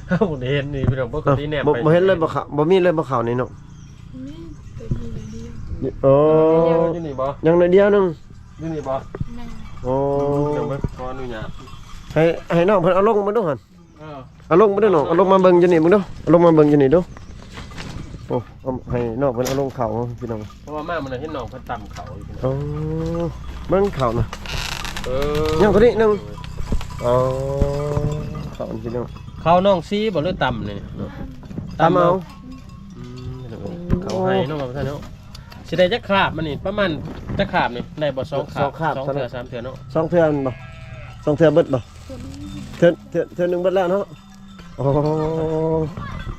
ເຮົາບໍ່ໄດ້ເຫັນນີ້ພີ່ນ້ອງ ປົກກະຕິແນມໄປ ບໍ່ເຫັນເລີຍບໍ່ເຂົ້າ ບໍ່ມີເລີຍບໍ່ເຂົ້ານີ້ເນາະ. ມີແຕ່ມີໜ້ອຍດຽວ. ໂອ້ ເອີ ຢູ່ນີ້ບໍ່? ຍັງໜ້ອຍດຽວໜຶ່ງ. ຢູ່ນີ້ບໍ່? ແມ່ນ. ໂອ້ ເດີ ຂໍອະນຸຍາດ ໃຫ້ ໃຫ້ນ້ອງເພິ່ນເອົາລົງເບິ່ງດູຫັ້ນ. ເອີ ເອົາລົງມາດູນ້ອງ ເອົາລົງມາເບິ່ງຢູ່ນີ້ເບິ່ງດູ ເອົາລົງມາເບິ່ງຢູ່ນີ້ດູ. ໂອ້ ເອົາໃຫ້ນ້ອງເພິ່ນເອົາລົງເຂົ້າພີ່ນ້ອງ ເພາະວ່າມາມື້ນັ້ນເຫັນນ້ອງເພິ່ນຕຳເຂົ້າຢູ່ພີ່ນ້ອງ. ໂອ້ ເບິ່ງເຂົ້ານະ ເອີ ຍັງຕົວນີ້ໜຶ່ງ. ອໍ ເຂົ້າອັນນີ້ເນາະ ເຂົ້າໜອງຊີບໍ່ ຫຼືຕຳນີ້? ຕຳເອົາ. ອືມ ເຂົ້າໄຮ່ເນາະ ວ່າຊັ້ນເນາະ. ຊິໄດ້ຈັກຄາບມັນນີ້ ປະມານຈັກຄາບນີ້ ໄດ້ບໍ່ ສອງຄາບ? ສອງຄາບ ສອງເທື່ອ ສາມເທື່ອເນາະ. ສອງເທື່ອແມ່ນບໍ່? ສອງເທື່ອເບິດບໍ່? ເທື່ອ ເທື່ອ ເທື່ອໜຶ່ງເບິດແລ້ວເນາະ. ໂອ້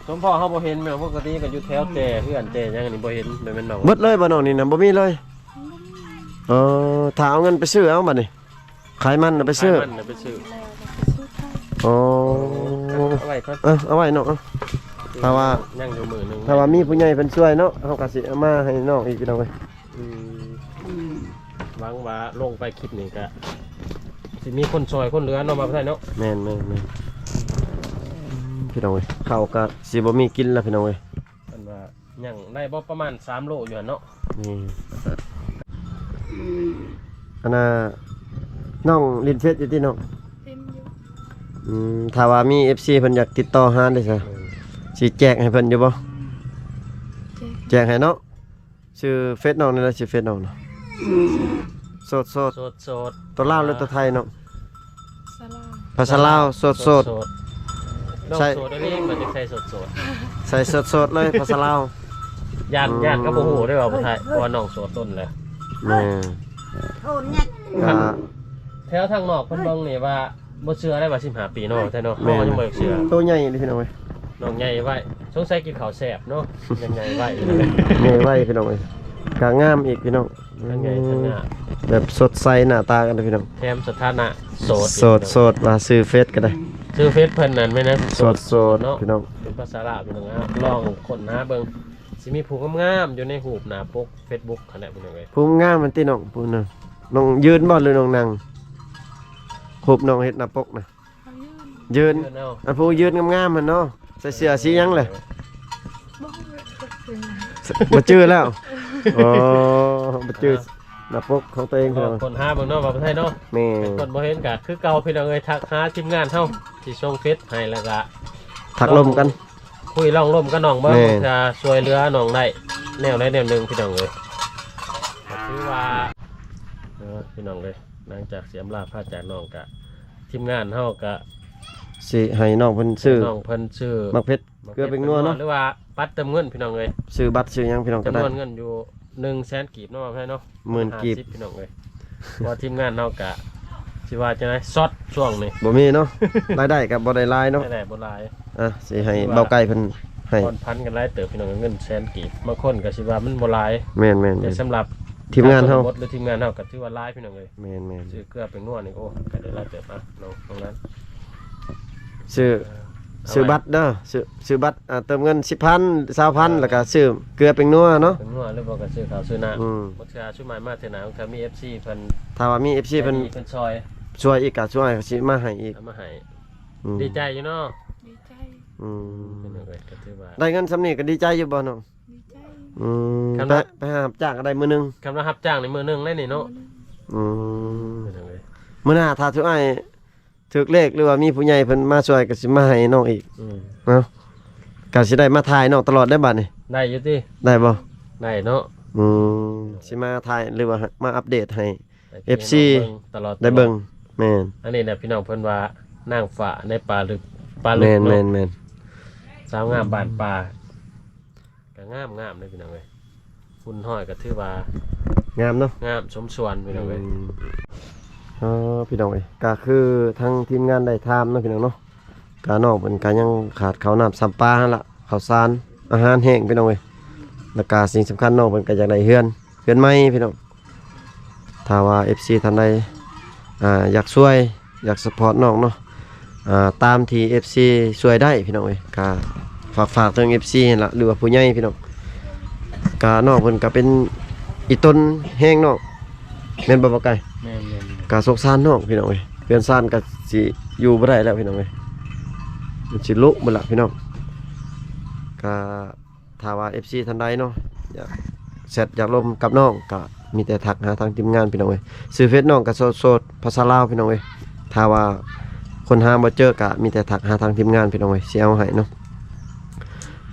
ສົມພໍເຮົາບໍ່ເຫັນແມ່ນ ປົກກະຕິກໍຢູ່ແຖວແຕ່ເຮືອນແຕ່ຫຍັງນີ້ບໍ່ເຫັນ ແມ່ນບໍ່? ເບິດເລີຍບໍ່ນ້ອງນີ້ນະ? ບໍ່ມີເລີຍ. ເອີ ຖ້າເອົາເງິນໄປຊື້ເອົາບັດນີ້ ຂາຍມັນນະໄປຊື້ ຂາຍມັນນະໄປຊື້. ອໍ ເອົາໄວ້ກ່ອນ ເອີ ເອົາໄວ້ເນາະ. ຖ້າວ່າຍັງຢູ່ມື້ໜຶ່ງ ຖ້າວ່າມີຜູ້ໃຫຍ່ເພິ່ນຊ່ວຍເນາະ ເຮົາກໍຊິເອົາມາໃຫ້ນ້ອງອີກ ພີ່ນ້ອງເອີຍ. ອືມ ຫວັງວ່າລົງໄປຄລິບນີ້ກະຊິມີຄົນຊ່ອຍຄົນເຫຼືອເນາະ ບ່າວໄທເນາະ. ແມ່ນໆໆ ພີ່ນ້ອງເອີຍ ເຂົ້າກະຊິບໍ່ມີກິນແລ້ວ ພີ່ນ້ອງເອີຍ. ເພິ່ນວ່າຍັງໄດ້ບໍ່ປະມານສາມໂລຢູ່ຫັ້ນເນາະ. ນີ້ ອັນນ່າ ນ້ອງຫຼິ້ນເຟສຢູ່ຕິນ້ອງ? ຫຼິ້ນຢູ່. ອືມ ຖ້າວ່າມີເອັຟຊີເພິ່ນຢາກຕິດຕໍ່ຫາເດ້ຊະ ເອີ ຊິແຈກໃຫ້ເພິ່ນຢູ່ບໍ່? ແຈກ ແຈກໃຫ້ເນາະ. ຊື່ເຟສນ້ອງນີ້ລະ ຊື່ເຟສນ້ອງນະ? ໂສດໆ ໂສດໆ. ຕົວລາວຫຼືຕົວໄທນ້ອງ? ພາສາລາວ ພາສາລາວ ໂສດໆ. ນ້ອງໂສດອີ່ຫຼີ ມັນຈັ່ງໃສ່ໂສດໆ ໃສ່ໂສດໆເລີຍ ພາສາລາວ. ຢ້ານ ອືມ ຢ້ານເຂົາບໍ່ຮູ້ເດ້ວ່າຜູ້ຊາຍ ເພາະວ່ານ້ອງໂສດດົນແລ້ວ. ແມ່ນ ໂສດແຮງ. ແຖວທາງນອກເພິ່ນເບິ່ງນີ້ວ່າ ບໍ່ເຊື່ອໄດ້ວ່າສິບຫ້າປີເນາະ ແຕ່ເນາະ ແມ່ນ ເຮົາຍັງບໍ່ຢາກເຊື່ອ. ໂຕໃຫຍ່ເລີຍພີ່ນ້ອງເອີຍ ນ້ອງໃຫຍ່ໄວ ສົງໄສກິນເຂົ້າແຊບເນາະ ຍັງໃຫຍ່ໄວ ໃຫຍ່ໄວພີ່ນ້ອງເອີຍ ກະງາມອີກພີ່ນ້ອງ. ທັງໃຫຍ່ທັງງາມ ແບບສົດໃສໜ້າຕາກັນເດ້ພີ່ນ້ອງ. ແຖມສະຖານະໂສດ ໂສດ ໂສດ ວ່າຊື່ເຟສກໍໄດ້ ຊື່ເຟສເພິ່ນນັ້ນແມ່ນຫຍັງ? ໂສດ ໂສດ ເນາະ ພີ່ນ້ອງ ເປັນພາສາລາວພີ່ນ້ອງ. ລອງຄົ້ນຫາເບິ່ງ ຊິມີຜູ້ງາມໆຢູ່ໃນຮູບໜ້າປົກເຟສບຸກຫັ້ນແຫຼະພີ່ນ້ອງເອີຍ. ຜູ້ງາມຫັ້ນຕິນ້ອງ? ຜູ້ນະ ນ້ອງຢືນບໍ່ ຫຼືນ້ອງນັ່ງ? ຮູບນ້ອງເຮັດໜ້າປົກນະ ເຮົາຢືນ ຢືນ ຢືນເອົາ. ອັນຜູ້ຢືນງາມໆຫັ້ນເນາະ ໃສ່ເສື້ອສີຫຍັງແຫຼະ? ບໍ່ຮູ້ ບໍ່ຈື່ແລ້ວ. ອໍ ບໍ່ຈື່ ອ່າ ໜ້າປົກຂອງຕົວເອງ ລອງຄົ້ນຫາເບິ່ງເນາະ ບ່າວໄທເນາະ. ແມ່ນ ຄົນບໍ່ເຫັນກະຄືເກົ່າພີ່ນ້ອງເອີຍ ທັກຫາທີມງານເຮົາທີ່ສົ່ງເຟສໃຫ້ ແລ້ວກະ ທັກລົມກັນ ຄຸຍລອງລົມກັບນ້ອງເບິ່ງ ແມ່ນ ເພື່ອຊ່ວຍເຫຼືອນ້ອງໄດ້ແນວໃດແນວໜຶ່ງພີ່ນ້ອງເອີຍ. ກໍຖືວ່າ ເອີ ພີ່ນ້ອງເອີຍ ຫຼັງຈາກຊິອຳລາພາຈາກນ້ອງກະ ທີມງານເຮົາກະ ຊິໃຫ້ນ້ອງເພິ່ນຊື້ ໃຫ້ນ້ອງເພິ່ນຊື້ ໝາກເຜັດ ໝາກເຜັດ ເກືອແປ້ງນົວເນາະ ຫຼືວ່າບັດເຕີມເງິນພີ່ນ້ອງເອີຍ. ຊື້ບັດຊື້ຫຍັງພີ່ນ້ອງກໍໄດ້. ຈຳນວນເງິນຢູ່ໜຶ່ງແສນກີບເນາະ ບ່າວໄທເນາະ ໝື່ນກີບ ຫ້າສິບພີ່ນ້ອງເອີຍ. ເພາະວ່າທີມງານເຮົາກະ ຊິວ່າຈັ່ງໃດ ຊັອດຊ່ວງນີ້ ບໍ່ມີເນາະ ລາຍໄດ້ກໍບໍ່ໄດ້ຫຼາຍເນາະ ລາຍໄດ້ບໍ່ຫຼາຍ. ອ່ະ ຊິໃຫ້ ຖືວ່າ ບ່າວໄກ່ເພິ່ນໃຫ້ ຜ່ອນຜັນກັນຫຼາຍເຕີບພີ່ນ້ອງ ເງິນແສນກີບ ບາງຄົນກໍຊິວ່າມັນບໍ່ຫຼາຍ. ແມ່ນໆໆ ແຕ່ສຳລັບທີມງານເຮົາ ທັງໝົດ ຫຼືທີມງານເຮົາກໍຖືວ່າຫຼາຍພີ່ນ້ອງເອີຍ. ແມ່ນໆ ຊື້ເກືອແປ້ງນົວນີ້ ໂອ້ ກໍໄດ້ຫຼາຍເຕີບ ອ່ະ ນ້ອງ ນ້ອງນັ້ນ ຊື້ ເອີ ຊື້ບັດເດີ ຊື້ ຊື້ບັດ ອ່າ ເຕີມເງິນສິບພັນ ຊາວພັນ ເອີ ແລ້ວກໍຊື້ເກືອແປ້ງນົວເນາະ ແປ້ງນົວ ຫຼືບໍ່ກໍຊື້ເຂົ້າຊື້ນ້ຳ. ອືມ ບາງເທື່ອຊຸມອ້າຍມາເທື່ອໜ້າ ບາງເທື່ອມີເອັຟຊີເພິ່ນ ຖ້າວ່າມີເອັຟຊີເພິ່ນ ເພິ່ນຊ່ອຍ ຊ່ວຍອີກກໍຊຸມອ້າຍກໍຊິມາໃຫ້ອີກ ເອົາມາໃຫ້. ອືມ ດີໃຈຢູ່ເນາະ ດີໃຈ. ອືມ ເປັນຫຍັງເອີຍ ກໍຖືວ່າ ໄດ້ເງິນສ່ຳນີ້ກໍດີໃຈຢູ່ບໍ່ນ້ອງ? ດີໃຈ. ອືມ ຄັນວ່າ ໄປ ໄປຫາຮັບຈ້າງກໍໄດ້ມື້ໜຶ່ງ ຄັນວ່າຮັບຈ້າງນີ້ມື້ໜຶ່ງໄດ້ນີ້ເນາະ. ອືມ ເປັນຫຍັງເອີຍ ມື້ໜ້າຖ້າຖືກອ້າຍ ຖືກເລກ ຫຼືວ່າມີຜູ້ໃຫຍ່ເພິ່ນມາຊ່ວຍກໍຊິມາໃຫ້ນ້ອງອີກ. ອືມ ເນາະ ກໍຊິໄດ້ມາຖ່າຍນ້ອງຕະຫຼອດໄດ້ບັດນີ້. ໄດ້ຢູ່ຕິ? ໄດ້ບໍ່? ໄດ້ເນາະ. ອືມ ຊິມາຖ່າຍ ຫຼືວ່າມາອັບເດດໃຫ້ ໃຫ້ ເອັຟຊີ ເບິ່ງຕະຫຼອດ ໄດ້ເບິ່ງ. ຕະຫຼອດ ແມ່ນ ອັນນີ້ນະພີ່ນ້ອງ ເພິ່ນວ່ານາງຟ້າໃນປ່າລຶກ ປ່າລຶກເນາະ. ແມ່ນໆໆ ສາວງາມບ້ານປ່າ ກໍງາມໆເດ້ພີ່ນ້ອງເອີຍ. ຫຸ່ນຫ້ອຍກໍຖືວ່າງາມເນາະ ງາມສົມສ່ວນພີ່ນ້ອງເອີຍ. ອືມ ເອີ ພີ່ນ້ອງເອີຍ ກໍຄືທາງທີມງານໄດ້ຖາມເນາະ ພີ່ນ້ອງເນາະ ກໍນ້ອງເພິ່ນກໍຍັງຂາດເຂົ້ານ້ຳຊຳປາຫັ້ນລະ ເຂົ້າສານ ອາຫານແຫ້ງພີ່ນ້ອງເອີຍ. ແລ້ວກໍສິ່ງສຳຄັນ ນ້ອງເພິ່ນກໍຢາກໄດ້ເຮືອນ ເຮືອນໃໝ່ພີ່ນ້ອງ. ຖ້າວ່າເອັຟຊີທ່ານໃດ ອ່າ ຢາກຊ່ວຍ ຢາກຊັບພອດນ້ອງເນາະ ອ່າ ຕາມທີ່ເອັຟຊີຊ່ວຍໄດ້ພີ່ນ້ອງເອີຍ ກໍຝາກ ຝາກເຖິງເອັຟຊີຫັ້ນລະ ຫຼືວ່າຜູ້ໃຫຍ່ພີ່ນ້ອງ. ກະນ້ອງເພິ່ນກະເປັນອີ່ຕົນແຮງເນາະ ແມ່ນບໍ່ ບ່າວໄກ່? ແມ່ນໆໆ ກະສົງສານນ້ອງພີ່ນ້ອງເອີຍ ເຮືອນຊານກະຊິຢູ່ບໍ່ໄດ້ແລ້ວພີ່ນ້ອງເອີຍ ມັນຊິລຸເບິດລະພີ່ນ້ອງ. ກະ ຖ້າວ່າເອັຟຊີທ່ານໃດເນາະ ຢາກແຊັດ ຢາກລົມກັບນ້ອງ ກະມີແຕ່ທັກຫາທາງທີມງານພີ່ນ້ອງເອີຍ. ຊື່ເຟສນ້ອງກະໂສດໆ ພາສາລາວພີ່ນ້ອງເອີຍ. ຖ້າວ່າຄົ້ນຫາບໍ່ເຈີ ກະມີແຕ່ທັກຫາທາງທີມງານພີ່ນ້ອງເອີຍ ຊິເອົາໃຫ້ເນາະ.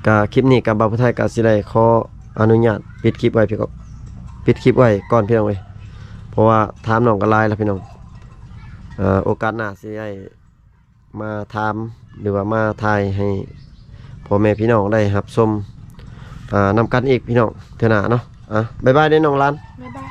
ກະຄລິບນີ້ກະບ່າວຜູ້ໄທກະຊິໄດ້ຂໍອະນຸຍາດປິດຄລິບໄວ້ ປິດຄລິບໄວ້ກ່ອນພີ່ນ້ອງເອີຍ ເພາະວ່າຖາມນ້ອງກະຫຼາຍລະພີ່ນ້ອງ. ອ່າໂອກາດໜ້າຊິໄດ້ມາຖາມ ຫຼືວ່າມາຖ່າຍໃຫ້ພໍ່ແມ່ພີ່ນ້ອງໄດ້ຮັບຊົມ ອ່ານຳກັນອີກພີ່ນ້ອງ ເທື່ອໜ້າເນາະ. ອ່າບາຍບາຍເດ້ນ້ອງຫຼານ. ບາຍບາຍ.